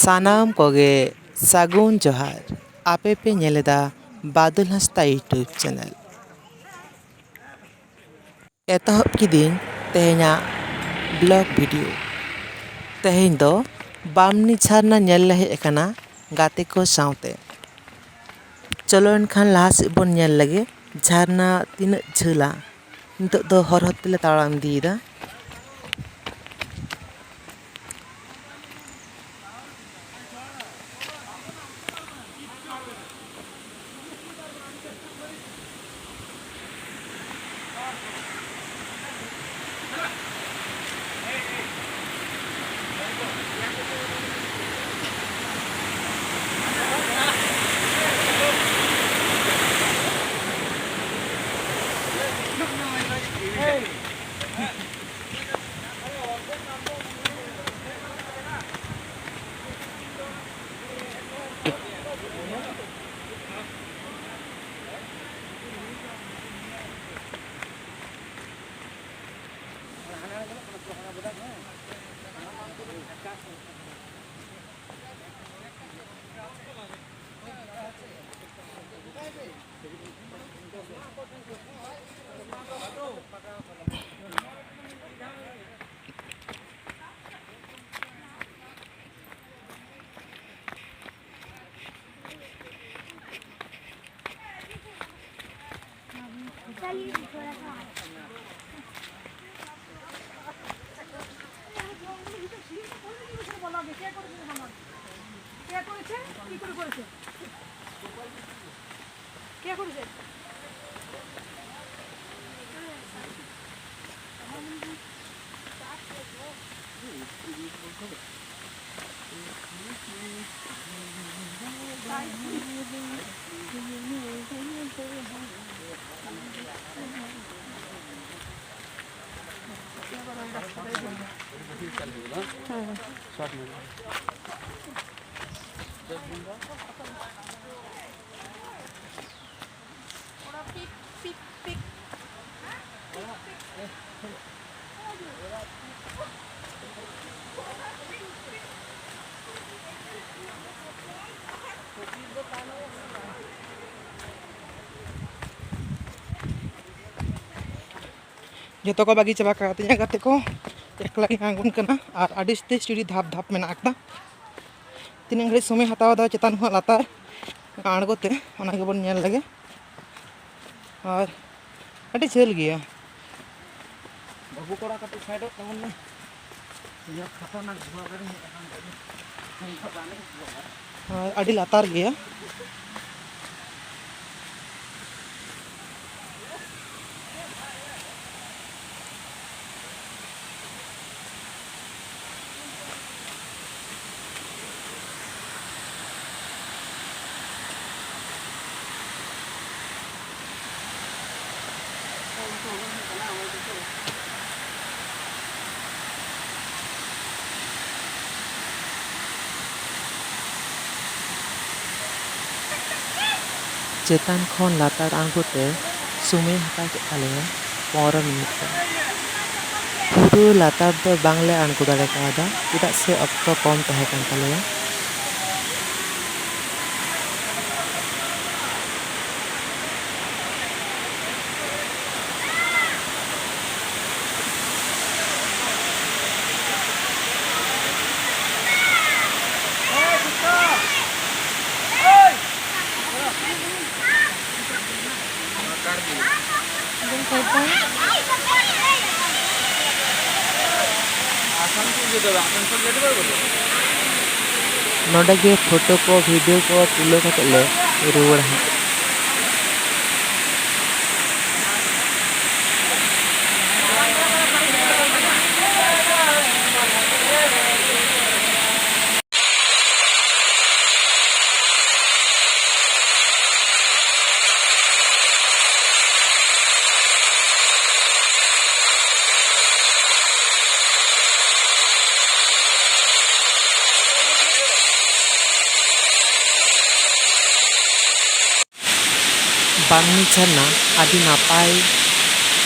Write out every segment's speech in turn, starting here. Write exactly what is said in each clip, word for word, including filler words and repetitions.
ᱥᱟᱱᱟᱢ ᱠᱚᱜᱮ ᱥᱟᱹᱜᱩᱱ ᱡᱚᱦᱟᱨ᱾ ᱟᱯᱮ ᱯᱮ ᱧᱮᱞ ᱮᱫᱟ ᱵᱟᱫᱚᱞ ᱦᱟᱸᱥᱫᱟ YouTube channel᱾ ᱮᱛᱚᱦᱚᱵ ᱠᱤᱫᱟᱹᱧ ᱛᱮᱦᱮᱧᱟᱜ vlog video᱾ ᱛᱮᱦᱮᱧ ᱫᱚ ᱵᱟᱢᱱᱤ ᱡᱷᱟᱨᱱᱟ ᱧᱮᱞ ᱞᱮ ᱦᱮᱡ ᱟᱠᱟᱱᱟ ᱜᱟᱛᱮ ᱠᱚ ᱥᱟᱶᱛᱮ᱾ ᱪᱚᱞᱚ ᱮᱱᱠᱷᱟᱱ ᱞᱟᱦᱟ ᱥᱮᱫ ᱵᱚᱱ ᱧᱮᱞ ᱞᱮᱜᱮ, ᱡᱷᱟᱨᱱᱟ ᱛᱤᱱᱟᱹᱜ ᱡᱷᱟᱹᱞᱟ᱾ ᱱᱤᱛᱚᱜ ᱫᱚ ᱦᱚᱨ ᱦᱚᱨ ᱛᱮᱞᱮ ᱛᱟᱲᱟᱢ ᱤᱫᱤᱭᱮᱫᱟ᱾ ᱡᱚᱛᱚ ᱠᱚ ᱵᱟᱹᱜᱤ ᱪᱟᱵᱟ ᱠᱟᱜᱼᱟ ᱛᱤᱧᱟᱹ ᱜᱟᱛᱮ ᱠᱚ᱾ ᱮᱠᱞᱟ ᱜᱤᱧ ᱟᱬᱜᱚᱱ ᱠᱟᱱᱟ ᱟᱨ ᱟᱹᱰᱤ ᱩᱥᱛᱟᱹᱭ ᱥᱤᱲᱤ ᱫᱷᱟᱯ ᱫᱷᱟᱯ ᱢᱮᱱᱟᱜ ᱟᱠᱟᱫᱟ᱾ ᱛᱤᱱᱟᱹᱜ ᱜᱷᱟᱹᱲᱤᱡ ᱥᱚᱢᱚᱭ ᱦᱟᱛᱟᱣ ᱮᱫᱟ ᱪᱮᱛᱟᱱ ᱠᱷᱚᱱᱟᱜ ᱞᱟᱛᱟᱨ ᱟᱬᱜᱚ ᱛᱮ, ᱚᱱᱟ ᱜᱮᱵᱚᱱ ᱧᱮᱞ ᱞᱮᱜᱮ᱾ ᱟᱨ ᱟᱹᱰᱤ ᱡᱷᱟᱹᱞ ᱜᱮᱭᱟ᱾ ᱵᱟᱹᱵᱩ ᱠᱚᱲᱟ ᱠᱟᱹᱴᱤᱡ ᱥᱟᱭᱤᱰᱚᱜ ᱛᱟᱵᱚᱱ ᱢᱮ᱾ ᱤᱭᱟᱹ ᱠᱷᱟᱛᱟᱨᱱᱟᱠ ᱫᱷᱩᱣᱟᱹ ᱜᱟᱹᱰᱤ ᱦᱮᱡ ᱟᱠᱟᱱ ᱛᱟᱵᱚᱱᱟ᱾ ᱟᱨ ᱟᱹᱰᱤ ᱞᱟᱛᱟᱨ ᱜᱮᱭᱟ᱾ ᱪᱮᱛᱟᱱ ᱠᱷᱚᱱ ᱞᱟᱛᱟᱨ ᱟᱬᱜᱚ ᱛᱮ ᱥᱚᱢᱚᱭ ᱦᱟᱛᱟᱣ ᱠᱮᱫ ᱛᱟᱞᱮᱭᱟ ᱯᱚᱱᱨᱚ ᱢᱤᱱᱤᱴ ᱜᱟᱱ᱾ ᱯᱩᱨᱟᱹ ᱞᱟᱛᱟᱨ ᱫᱚ ᱵᱟᱝᱞᱮ ᱟᱬᱜᱚ ᱫᱟᱲᱮ ᱠᱟᱣᱫᱟ, ᱪᱮᱫᱟᱜ ᱥᱮ ᱚᱠᱛᱚ ᱠᱚᱢ ᱛᱟᱦᱮᱸ ᱠᱟᱱ ᱛᱟᱞᱮᱭᱟ᱾ ᱱᱚᱰᱮ ᱜᱮ ᱯᱷᱳᱴᱳ ᱠᱚ, ᱵᱷᱤᱰᱤᱭᱳ ᱠᱚ ᱛᱩᱞᱟᱹᱣ ᱠᱟᱛᱮ ᱞᱮ ᱨᱩᱣᱟᱹᱲᱟ ᱦᱟᱸᱜ᱾ ᱵᱟᱢᱱᱤ ᱡᱷᱟᱨᱱᱟ ᱟᱹᱰᱤ ᱱᱟᱯᱟᱭ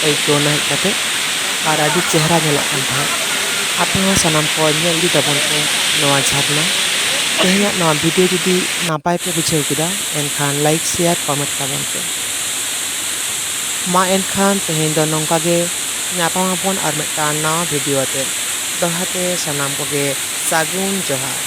ᱟᱹᱭᱠᱟᱹᱣᱱᱟ ᱦᱮᱡ ᱠᱟᱛᱮ, ᱟᱨ ᱟᱹᱰᱤ ᱪᱮᱦᱨᱟ ᱧᱮᱞᱚᱜ ᱠᱟᱱ ᱛᱟᱦᱮᱸᱫ᱾ ᱟᱯᱮ ᱦᱚᱸ ᱥᱟᱱᱟᱢ ᱠᱚ ᱧᱮᱞ ᱤᱫᱤ ᱛᱟᱵᱚᱱ ᱯᱮ ᱱᱚᱣᱟ ᱡᱷᱟᱨᱱᱟ᱾ ᱛᱮᱦᱮᱧᱟᱜ ᱱᱚᱣᱟ ᱵᱷᱤᱰᱤᱭᱳ ᱡᱩᱫᱤ ᱱᱟᱯᱟᱭ ᱯᱮ ᱵᱩᱡᱷᱟᱹᱣ ᱠᱮᱫᱟ, ᱮᱱᱠᱷᱟᱱ ᱞᱟᱭᱤᱠ, ᱥᱮᱭᱟᱨ, ᱠᱚᱢᱮᱱᱴ ᱛᱟᱵᱚᱱ ᱯᱮ᱾ ᱢᱟ ᱮᱱᱠᱷᱟᱱ ᱛᱮᱦᱮᱧ ᱫᱚ ᱱᱚᱝᱠᱟ ᱜᱮ᱾ ᱧᱟᱯᱟᱢ ᱟᱵᱚᱱ ᱟᱨ ᱢᱤᱫᱴᱟᱝ ᱱᱟᱣᱟ video ᱟᱛᱮ᱾ ᱫᱚᱦᱲᱟ ᱛᱮ ᱥᱟᱱᱟᱢ ᱠᱚᱜᱮ ᱥᱟᱹᱜᱩᱱ ᱡᱚᱦᱟᱨ᱾